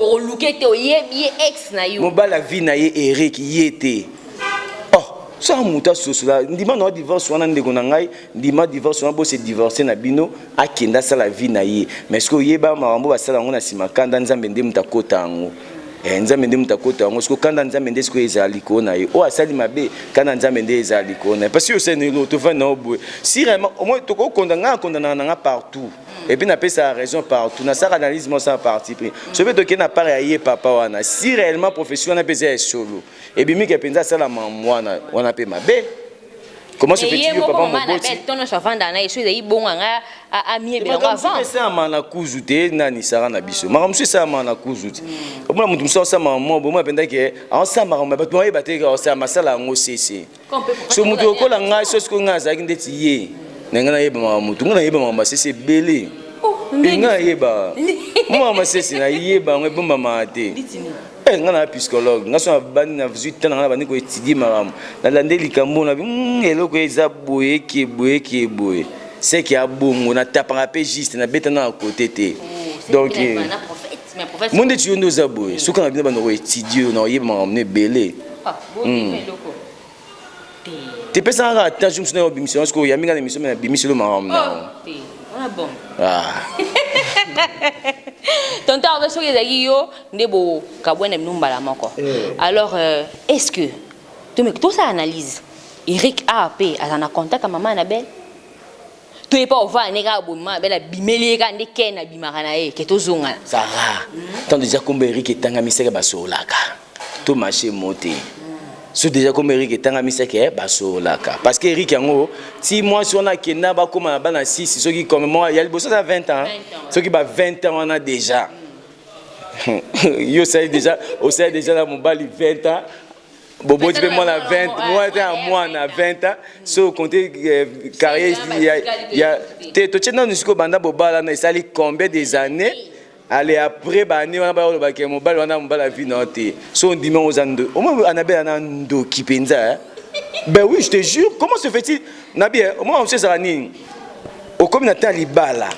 Okoluke te, oyebi ye ex na yo. Mobali ya vie na ye Erik ye te. Oh, soka moto asosola, ndima na divorce wana, ndeko na ngai, ndima divorce wana, bose divorce na bino, akende asala vie na ye. Mais soki oyeba makambo basala yango na nsima, kanda Nzambe nde moto akota yango. Nzambe nde moto akota yango. Sikoyo kanda Nzambe nde sikoyo ezala likolo na ye oyo asali mabe, kanda Nzambe nde ezala likolo na ye, parce que osali eloko tovandi na yo boye. Si réellement au moins tokokonda, ngai akondanaka na nga partout et puis napesaka raison partout, nasalaka analyse mo sans parti pris. Soki mpe tokei na part ya ye papa wana, si réellement prophétie wana mpe eza ya solo, ebimike mpenza asala makambo wana wana mpe mabe, comment se fait-il yo papa moboti? To nyonso avanda na ye, so ezali bongo, anga amiyebela yango avant. Esalama na kuzu te. Nani sara na biso, makambo mosusu esalama na kuzu te. Omona moto mosusu aosala makambo moko bomona mpenza ke aosala makambo, bato bayeba te aosala masala yango sese. So moto lokola ngai, so sikoyo ngai azalaki ndeti ye na ngai, nayeba makambo motu, ngai nayeba makambo masese ebele, ngai nayeba makambo masese, nayeba yango, ebombamaka te. Ngai na psychologue, ngai so nabandi nazwi temps na ngai, nabandi koétudier makambo, nalande likambo na eloko eza boye, eke boye, eke boye, seke ya bongo, natapaka mpe juste, nabeta na kote te. Donc mo ndeti yo nde oza boye, soki na bino banda koétudier oyo, na oyeba makambo no ebele te. Pesanga kaka temps jour mosusu na yo obimisa yango. Sikoyo oyambi ngai na émission, me nabimisi lo makambo na yango. Tonton Hervé, soki ezalaki yo nde bokabwana bino mbala moko, alors est ce que tosala analyse, Eric awa mpe aza na contact ya mama Anabel, toyepa ovanda nde kaka boye, mama Anabel abimeli ye kaka nde ken abimaka na ye ke tozongana? Sara, tant déjà kombo Eric etangamisaka, basololaka to marché mo te. So déjà comme Eric etangami seke basololaka parce que Eric yango ti mwasi wana akenda bakóma na bana 6 soki comme moi ya liboso aza 20 ans, soki ba 20 ans wana déjà yo osali déjà, osali déjà na mobali 20 ans, boboti mpe mwana 20, mwana te ya mwana 20 ans. So ocompter carrière ya te, totie nanu sikoyo banda bobala na esali combien des années? Ale après baannée wana balobaka mobali wana mobali avi na yo te. So ondimi yango, oza ndo omoi Anabel ana ndoki mpenza. Ben oui, je te jure. Comment se fait-il nabi omoi mosusu ezala nini? Okomi na temps ya libala,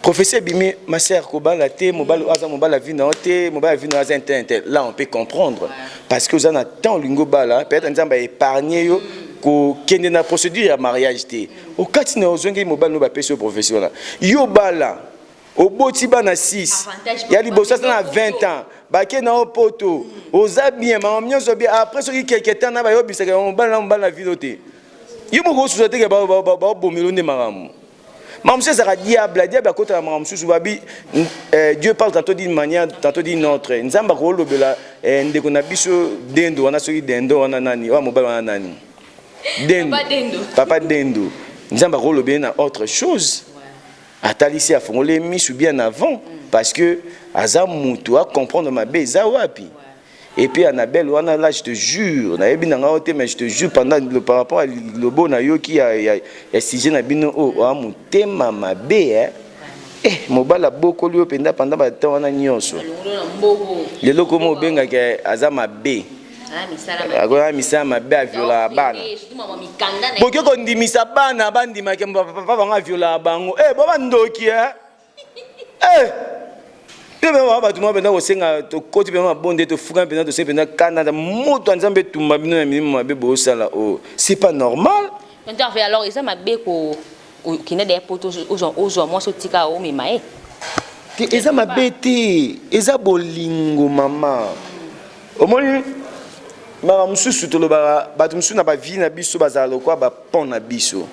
professeur ebimi: ma sœur, kobala te, mobali aza mobali avi na yo te, mobali avi na yo aza intel intel. Là on peut comprendre parce que oza na temps, olingi obala, peut-être Nzambe aépargne yo kokende na procédure ya mariage te. Okati na ozongi mobali no, bapesi yo professeur wana, yo bala, oboti bana 6, ya liboso aza na 20 ans, bake na yo poto, oza bien, mama nyonso bien. Après soki quelque temps na bayobisaka mobali na mobali na vino te, yo moko osusa teke baobomelo nde makambo. Makambo mosusu ezalaka diable, diable akotaka makambo mosusu. Babi Dieu parle tantôt d'une manière, tantôt d'une autre. Nzambe akolobela ndeko na biso Dendo wana, soki Dendo wana nani oya mobali wana nani Dendo, papa Dendo, Nzambe akolobela na autre chose. Atalisi, afongoli misu bien avant parce que aza mutu acomprendre mabe eza wapi. Et puis Annabelle wana là, je te jure, nayebi na ngai te, mais je te jure, pendant par rapport à lobo nayoki ya sujet na bino oyo, oya motema mabe, eh? Eh, mobali abokoli oyo mpenza pendant batemps wana nyonso, lelo komo obengaka aza mabe, akoya misala mabe, aviolaka bana. Boke kondimisa bana bandimaki papa bango aviolaka bango. Eh, bo bandoki, eh mpe mpe bato moko mpenza kosenga tokoti mpenza mabonde, tofukami mpenza, tosengi mpenza kanda moto ya Nzambe etumba bino na milimo mabe bosala oyo, c'est pas normal. Alors eza mabe kokende deya poto, ozwa mwasi, otika, omema ye? Te, eza mabe te, eza bolingo. Mama, omoni makambo mosusu tolobaka, bato mosusu na bavie na biso bazala lokola bapont na biso.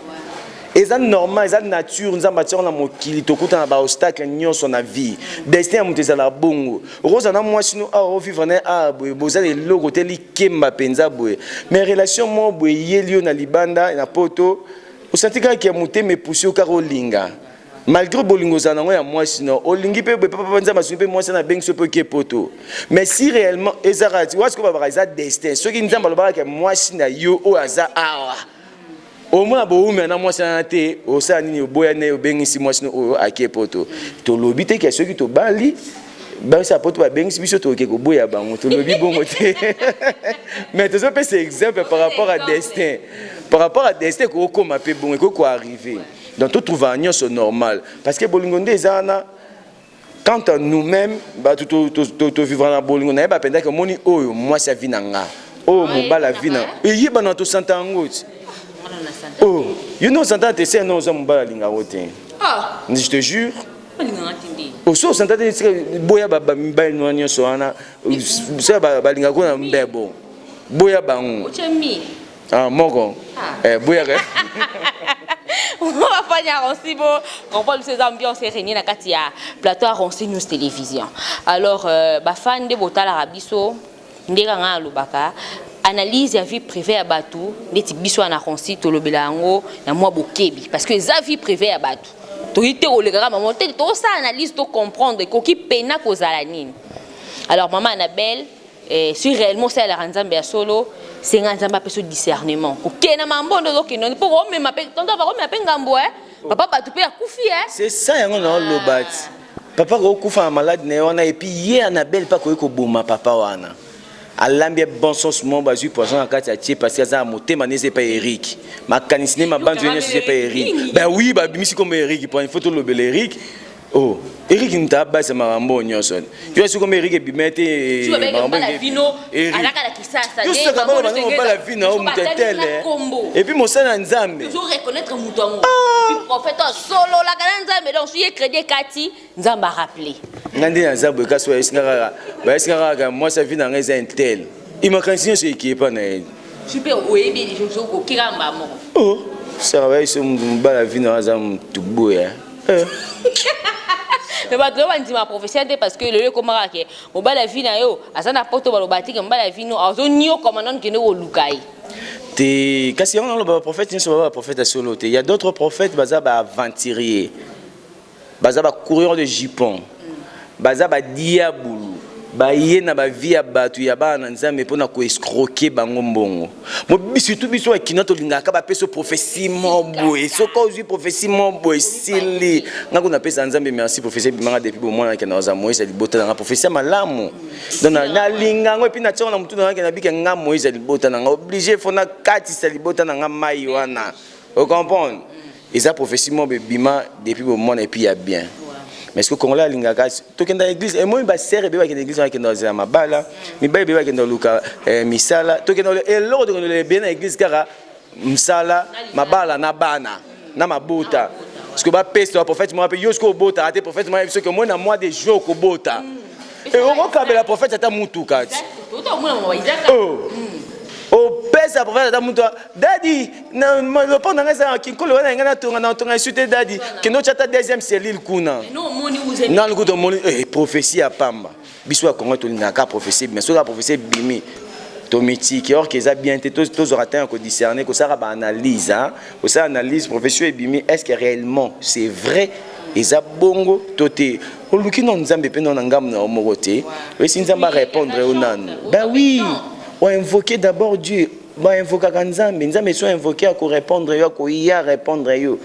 Eza normal, eza nature. Nzambe atiaka na mokili, tokuta na baobstacle nyonso na vie. Destin ya moto ezala bongo. Okozala na mwasi no awa, ovivre na ye awa boye, bozala eloko te, likemba mpenza boye, mais relation moko boye eyeli yo na libanda na poto, osanti kaka ya motema epusi yo kaka olinga malgré bolingo ozala nango ya mwasi no, olingi mpe boye. Papa Nzambe asungi mpe mwasi na abengisi yo mpe oke poto. Mais si réellement ezaka wasi ko babaka eza destin, soki Nzambe alobaka mwasi na yo oyo aza awa, omona bowumela na mwasi wana te, osala nini? Oboya nde obengisi mwasi no oyo ake poto. Tolobi te ke soki tobali basi ya poto babengisi biso, tokoke koboya bango, tolobi bongo te, mais tozopesa exemple par rapport à destin. Par rapport à destin, ekokokoma mpe bongo, ekoki koarriver. Donc totrouvaka nyonso normal parce que bolingo nde eza wana. Quant à nous-mêmes, bato tovivra na bolingo, nayeba mpenzaki omoni oyo mwasi avi na nga, oyo mobali avi na eyebana, tosanta yango ti oh yo nde osanta te se no oza mobali alingako te, je te jure. Oso osanta te, sika boya bamibali noa nyonso wana sika balingako na mbebo, boya bango. Ah, moko boyaka. Bafani ya Ronsi, bo comprendre biso, eza ambiance erenie na kati ya plateau ya Ronsi News Télévision. Alors bafani nde botalaka biso, ndenge nga alobaka, analyse ya vie privée ya bato ndeti biso wana Ronsi, tolobela yango na mwa bokebi parce que eza vie privée ya bato. Toyi te kolekaka mama te, tosala analyse, tocomprendre ekoki pena kozala nini. Alors mama Annabelle, si réellement osalelaka Nzambe ya solo, senga Nzambe apesa discernement kokende na mambondo ozokende mpo komema mpe tonto bakomema mpe ngambo e papa bato mpe akufi e. C'est ça, yango na oloba ti papa kokufa na malade na ye wana. Et puis ye Annabelle mpe akoki koboma papa wana, alambi ye bon sens mo, bazwi poison na kati atie parce que aza na motema nde eza epai Erik, makanisi nde mabanzo ye nyonso eza epai Erik. Ben oui, babimisi kombo Erik po il faut tolobela Erik. Oh, Erik nta basi makambo oyo nyonso yo soki kombo Erik ebima te. Yosaka bana bana mobala vi na yo moto etele et puis mosala ya Nzambe. Reconnaître moto yango, prophète asololaka na Nzambe, donc soki ye crédit ekati, Nzambe arappeler. Nga nde naza boye, kasi bayesinga kaka mwasi avi na ngai eza intel, imakanisi nyonso ekepa na ye. Mpe oyebi okeka mbaa moko. Oh, saka bayesi mobala vi na aza motu boya. Mais bato oyo bandima prophétie te, parce que lelo ekomaka ke mobali ya vie na yo aza na poto, baloba te ke mobali ya vie no azoniokama nanu, kende koluka ye. Te, kasi yango naloba, baprophète nyonso baza baprophète ya solo te. Ya d'autres prophètes baza baaventurier, baza bacoureur de jupon, baza badiabulu, baye na bavie ya bato ya bana na Nzambe mpona koescroquer bango mbongo. Surtout biso bakina, tolingaka bapesa prophétie mo boye. Soki ozwi prophétie mo boye, esili. Nga kuna napesa Nzambe merci, prophétie ebimanga depuis bomwana, nakenda koza Moïse ya libota nanga, prophétie ya malamu. Donc nalinga yango, et puis natiango na motu na nga, nabike nga Moïse ya libota nanga, obligé faut nakatisa libota nanga mai wana. Ocomprendre, eza prophétie mo bebima depuis bomwana, et puis ya bien. Mais ce que Congolais alingaka, tokenda église, emoi basere ebeye bakenda église, bakenda kozela mabala, mibali ebeye bakenda koluka misala. Tokenda eloko, tokenda ebeye na église kaka mosala, mabala na bana na mabota. Parce que bapesa baprophète moko mpe yo soki obotaka te, prophète moko soki omoi na mois de juin okobota, okokabela prophète ata mutuka ti opesa prophète ata mutu. Dadi, lopango na ngai eza kinkolo wana, ngai natonga, natonga esu te. Dadi, kende otya ata deuxième cellule kuna. Nanu kuta omoni prophétie ya pamba. Biso ya Kongo tolingaka prophétie, mais soki prophétie ebimi, tomitiki. Or que eza bien te. Tozwaka ntango ya kodiscerner, kosalaka baanalyse, kosala analyse. Prophétie oyo ebimi, est ce que réellement c'est vrai, eza bongo to te? Oluki no Nzambe mpe no na ngambo na yo moko te, oyesi Nzambe arépondre yo nanu. Ben oui, oinvoquer d'abord Dieu. Bainvokaka Nzambe. Nzambe so invoqué, akorépondre yo, akoya répondre yo.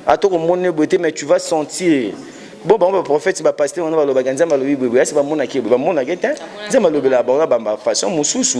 Ata komona boye te, mais tu vas sentir. Bon, bango baprophète, bapasteur wana balobaka Nzambe alobi boye boye, asi bamonaki boye, bamonaki te. Nzambe alobelaka bango na bafaçon mosusu,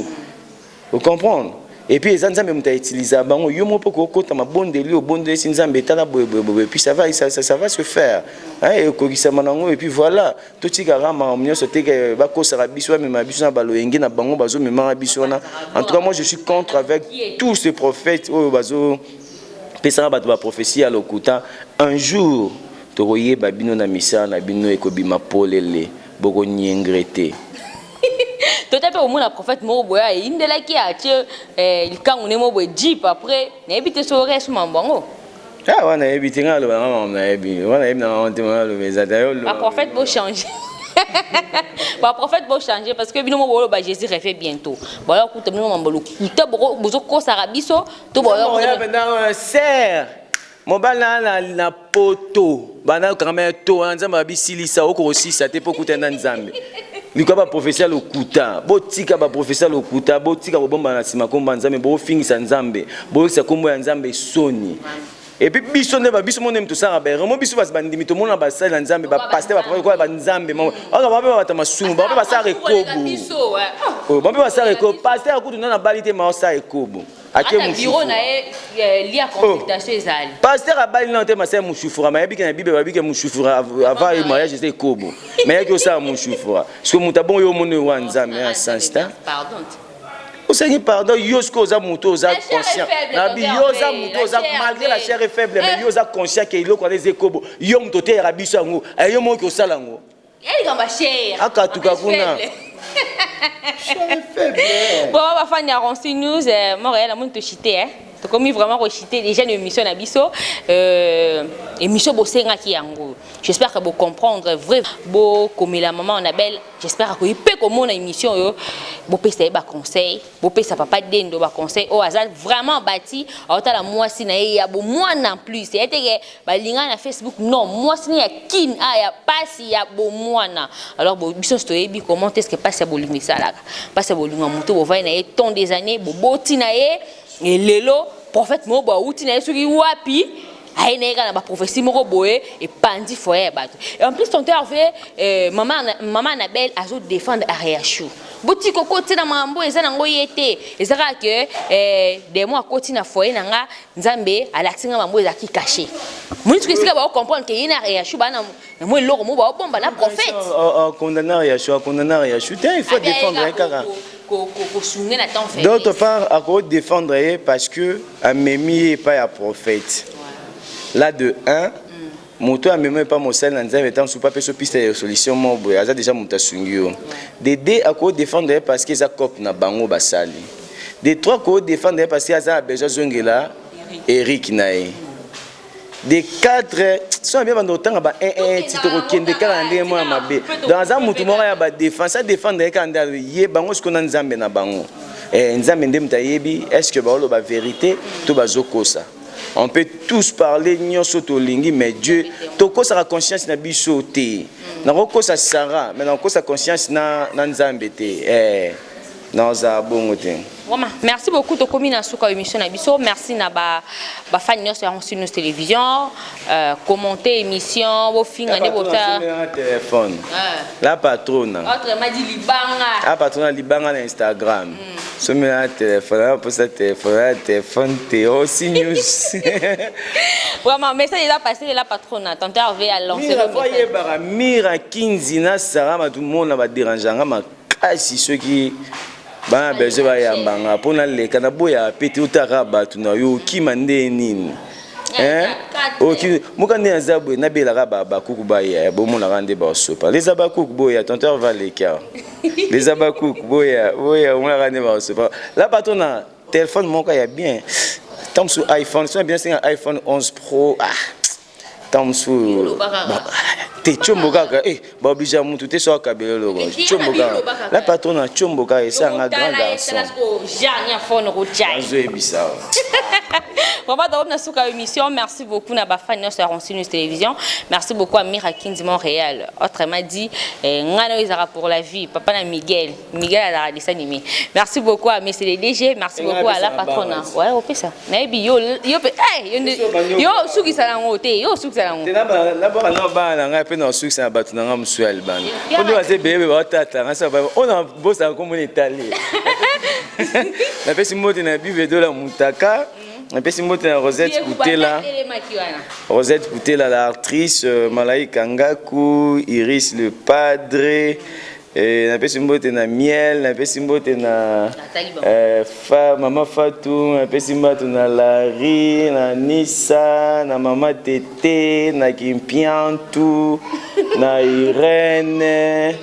ocomprendre. Et puis eza Nzambe moto autiliza bango. Yo moko mpo kokota mabondeli, obondelisi Nzambe, etala boye boye boye, puis ça va, ça, ça, ça va se faire, ekokisama nango. Et puis voilà, totikaka makambo nyonso te ke bakosaka biso, bamema biso na baloyenge na bango, bazomemaka biso wana. En tout cas, moi je suis contre avec tous ces prophètes oyo bazopesaka bato baprophétie ya lokuta. Un jour tokoyeba bino na misala na bino, ekobima polele, bokoniengre te. Tota mpe omona prophète moko boye ayindelaki, atie likangu ne moko boye, jeep. Après nayebi te so res mambo yango. Ah, wana nayebi te. Ngai aloba nanga makambo nayebi wana, nayebi nanga te. Wana aloba eza te. Baprophète bochange, baprophète bochange, parce que bino mo boloba Jésus revient bientôt, boya kuta bino mambo lokuta, bozokosaka biso to. Boya ser mobali na poto, bana okangama ya to wana, Nzambe abisilisa, okokosisa te mpo okuta na Nzambe. Likwa baprofesia ya lokuta, botika baprofesia ya lokuta, botika kobombana na nsima nkombo ya Nzambe, bofingisa Nzambe, boyokisa nkombo ya Nzambe soni. Et puis biso nde biso mo nde tosalaka baerreur mo. Biso basi bandimi, tomona basali na Nzambe, bapasteur, baprophète koya banzambe aka bango mpe bato masumu, bango mpe basala ekobo, bango mpe basala ekobo. Pasteur akutu nde nabali te, ma osala ekobo. Ake bureau na ye lia consultation ezali. Pasteur abali nano te, masala mushufura. Mayebiki na Bible babiki mushufura avant mariage eza ekobo, mais yaki osala mushufura. Parce que moto abongo, yo omoni wa Nzambe ya sens te. Osengi pardon. Yo soki oza moto oza conscient, nabi yo oza moto oza, malgré la chair est faible, mais yo oza conscient ke eloko wana eza ekobo. Yo moto oteyaka biso yango, yo moki osala yango. Akatuka kuna. Bon, bafani ya Ronsi News, Montréal, namoni toshite, tokomi vraiment koshite déjà na émission na biso, émission bosengaki yango. J'espère que bocomprendre vrai. Bokomela mama Annabelle, j'espère akoyi mpe komona émission oyo. Bopesa ye baconseil, bopesa papa Dendo baconseil oyo aza vraiment bati aotala mwasi na ye ya bomwana. En plus ye teke balinga na Facebook, non, mwasi ne ya kine a ya pasi ya bomwana. Alors biso nyonso toyebi comment est ce que pasi ya bolingo esalaka. Pasi ya bolingo ya moto bovai na ye tant des années, boboti na ye, elelo prophète moko boye awuti na ye soki wapi, aye na ye kaka na baprophétie moko boye, epandi foyer ya bato. Et en plus, tonton Hervé, mama Annabelle azodéfendre Ariachou. Botika okoti na makambo eza nango ye te. Eza kaka ke demo akoti na foyer na nga, Nzambe alakisi nga mambo ezalaki caché. Moni soki esika baocomprendre ke ye na Ariachou baa na mwa eloko mo baobomba na prophète. Condamner Ariachou, acondamner Ariachou te, il faut défendre ye kaka. Kosunge na temps. D'autre part, akodéfendre ye parce que amemi ye epai ya prophète là. De 1, moto amemi epa mosali na Nzambe, ntango mosusu apesa piste ya solution moko boye, aza déjà moto asungi yo. De deux, akodéfendre ye parce que eza cope na bango basali. De trois, akodéfendre ye parce que aza na besoin azongela Eric na ye. De 4 so na bien banda kotanga ba 1 1 ti tokokende kaka na ndenge moko ya mabe. Donc aza mutu moko ya ba défense, adefendre ye kaka nde ye bango sikoyo na Nzambe na bango. Eh, Nzambe nde moto ayebi est ce que baoloba vérité to bazokosa. On peut tous parler nyonso tolingi, mais Dieu, tokosaka conscience na biso te. Nakokosa Sarah, mais nakokosa conscience na Nzambe te. Eh, nazala bongo te. Vraiment, merci beaucoup. Tokomi na suka émission na biso. Merci na ba ba fan nyonso ya Ronsi News Télévision. Commenter émission, bofinga nde bota. Téléphone. La patrona. Autrement dit libanga. La patrona libanga na Instagram. Somela téléphone, aposa téléphone, téléphone te Ronsi News. Vraiment, message est passé de la patrona. Tantôt Hervé a lancé Mira le fo message. Ayebaka Mira Kinzi na Sara Matumona baderangeanga makasi. Soki bana besoin bayambanga mpo naleka, naboya pe te. Otaka bato na yo okima nde nini? Hein? Moka nde naza boye, nabelaka bakuku baya, bomonaka nde basopa leza bakuku boya. Tonton va leka leza bakuku boya boya, omonaka nde basopa la bato na téléphone moko ya bien. Ntango mosusu iPhone so bien, senga iPhone 11 Pro. Ah, ntango mosusu te, tiombo kaka. Eh, baoblige mutu te so akabela eloko. Tiombo kaka, la patron na tiombo kaka, esanga grand garçon. Azoyebisa. Vraiment, d'abord, na suka émission. Merci beaucoup na bafan nyonso ya Ronsi News Télévision. Merci beaucoup à Mira Kindi Montréal. Autrement dit, eh, ngana ezara pour la vie. Papa na Miguel. Miguel azara dessin animé. Merci beaucoup à monsieur le DG. Merci beaucoup à la patronne. Ouais, opesa. Nayebi yo yo pe eh yo yo sukisa nango te, yo sukisa nango. Te, nabaka na bana na ngai mpe na osukisa na bato na ngai mosusu ya libanda mpo nde baza ebele baotata ngai sa oyo na bosaka komona etali. Napesi mbote na Bive Dola Mutaka, napesi mbote na Rosette Putela, Rosette Putela l'actrice, Malaika Ngaku, Iris le Padre. Napesi mbote na Miel, napesi mbote na fa, mama Fatu, napesi mbote na Lari, na Nisa, na mama Tete, na Kimpiantu, na Irene,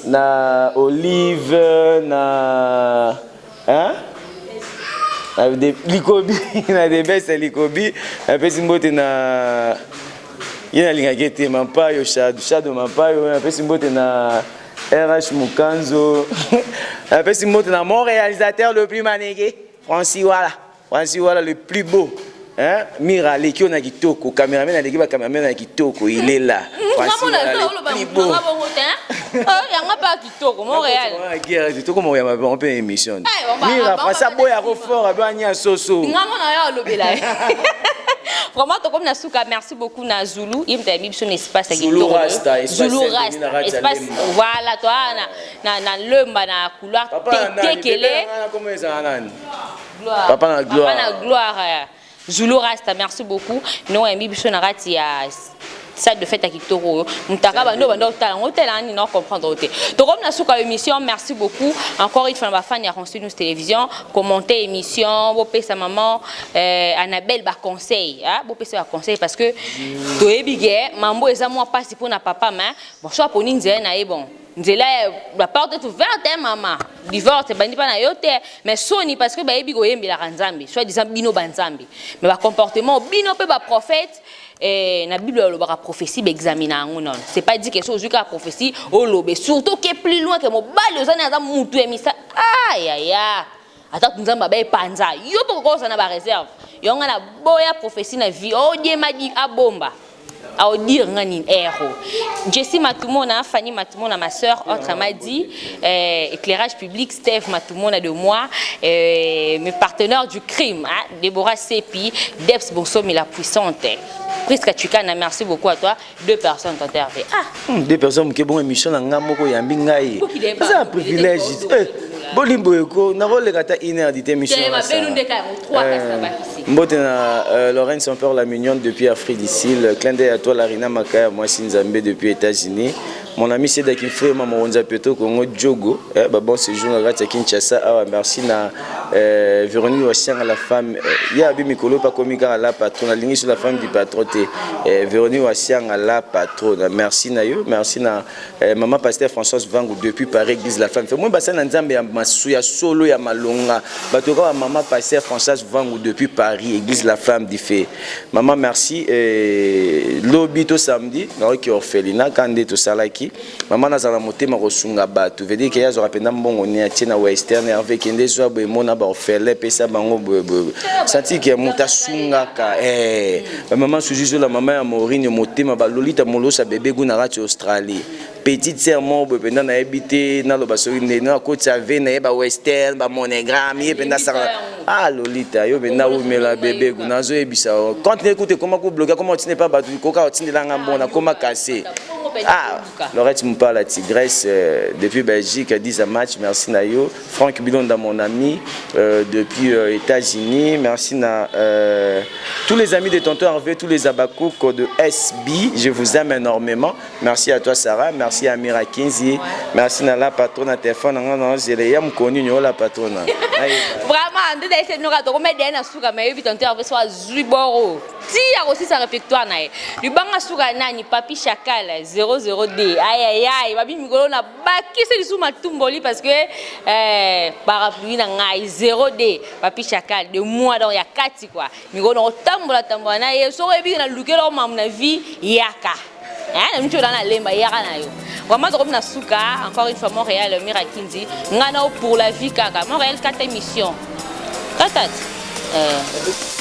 na Olive, na hein? Na Likobi, na Debese Likobi. Napesi mbote na ye nalingaki ete Mampayo Shado, Shado Mampayo. Napesi mbote na RH Mukanzo. Napesi mbote na mon réalisateur le plus maneke, Francis Wala, Francis Wala le plus beau. Hein? Mira aleki oyo na kitoko, cameraman aleki bacameraman na kitoko, il est là. Francis Wala le plus beau. Yango mpe kitoko Montréal. Guerre tokoma oyamba bango mpe émission. Mira Francis aboyako fort, abe anya soso. Nga mona yo alobela ye. Vraiment, tokomi na suka. Merci beaucoup na Zulu, ye moto ayambi biso na espace ya Zulu kitoko. Rasta, espace Zulu Saint-Denis na Rasta kati ya espace. Lemba. Voilà, toa na Lemba na couloir. Papa na nani? Tekele. Bebe na ngai, kombo ezala nani? Gloire. Papa na Gloire. Papa na Gloire. Zulu Rasta, merci beaucoup. No ayambi biso na kati ya salle de fête ya kitoko oyo. Mutaka bando bando otala yango, otala nini na comprendre te. Tokomi na suka émission. Merci beaucoup encore une fois na bafani ya Ronsi News Télévision. Commenter émission, bopesa maman Annabelle baconseil, hein? Bopesa baconseil parce que toyebi ke mambo eza mwa mpasi mpona papa. Ma bon, so aponi nzela na ye, bon, nzela, la porte est ouverte, hein, mama. Divorce ebandi mpa na yo te, mais soni parce que bayebi koyembelaka Nzambe, soit disant bino banzambe, mais bacomportement bino mpe baprophète. Na Bible balobaka prophétie baexamina yango nano. C'est pas dit que so ozwi kaka prophétie olobe, surtout ke plus loin ke mobali oza ne aza mutu ya misa ayaya. Ata Nzambe aba epanza yo mpo kokosa na baréserve yo. Nga na boya prophétie na vie odiema di abomba aodire nga nini ero. Jessie Matumona, Fanny Matumona, ma sœur, autrement dit, éclairage public, Steve Matumona de moi, mes partenaires du crime, hein, Déborah Sepi, Debs Bonsomi la puissante, Prisca Chikana, merci beaucoup à toi, deux personnes t'ont Hervé. Ah, Deux personnes moke bongo émission na nga moko oyambi ngai, eza un privilège. Eh, bolimbo eko nakoleka ata une heure dite émission Te, na babelu Sarah. ndeka yango, trois kasi na bakisi. Mbote na Lorraine son père la mignonne depuis Afrique du Sud. Clin d'œil à toi Larina Makaya, mwasi Nzambe depuis États-Unis. Mon ami Sedaki Frema Moronza Peto Congo Diogo, eh, bah bon séjour na kati ya Kinshasa. Awa merci na Euh, Véronique Wasianga la femme euh, ye abi mikolo mpe akomi kaka la patronne alingi so la femme du patron te euh, Véronique Wasianga la patronne merci na yo merci na euh, maman pasteur Françoise Vangu depuis Paris église la femme moi basali na nzambe ya masu ya solo ya malonga bato kaka maman pasteur Françoise Vangu depuis Paris église la femme du fait maman merci euh, lobi to samedi naoki orphelinat kande tosalaki Mama nazala na motema kosunga bato veut dire que ye azwaka mpenza mbongo ne atie na western herve kende zwa boye mona ba orphelin pesa bango boye boye santi ke moto asungaka eh ba mama Suzy Zola mama ya Mourinho motema ba Lolita Molosa bebe gu na kati Australie petite sœur moko boye mpenza nayebi te naloba soki nde nakotisa ve na ye ba western ba monogramme ye mpenza asaka ah Lolita yo mpenza wumela bebe gu nazoyebisa yo compte ne kutu ekoma ko bloquer akoma kotinda epa bato koka otindela nga mbongo nakoma kase Ah, Laurette Mupala Tigresse euh, depuis Belgique, 10 à match, merci Nayo. Franck Bilonda, mon ami, euh, depuis euh, États-Unis, merci na euh, tous les amis de Tonton Hervé, tous les Abakouk de SB, je vous aime énormément. Merci à toi Sarah, merci à Mira Kinzi, merci na la patronne à téléphone, non non, j'ai yam connu la patronne. Vraiment, nde ese noka tokomedea na suka mais yebi Tonton Hervé soit zui boro. Ti akosisa répertoire na ye libanga suka nani papi chacal 00d ayayay babi mikolo na bakisi lisusu matumboli parce que eh, parapluie na ngai 0d papi chacal de moi donc ya kati quoi mikolo na kotambola tambola na ye soki oyebi na lukela omamu na vie yaka na miti olana lemba yaka na yo vraiment tokomi na suka encore une fois montréal mira kinzi ngai nao pour la vie kaka montréal kata émission kata ti eh.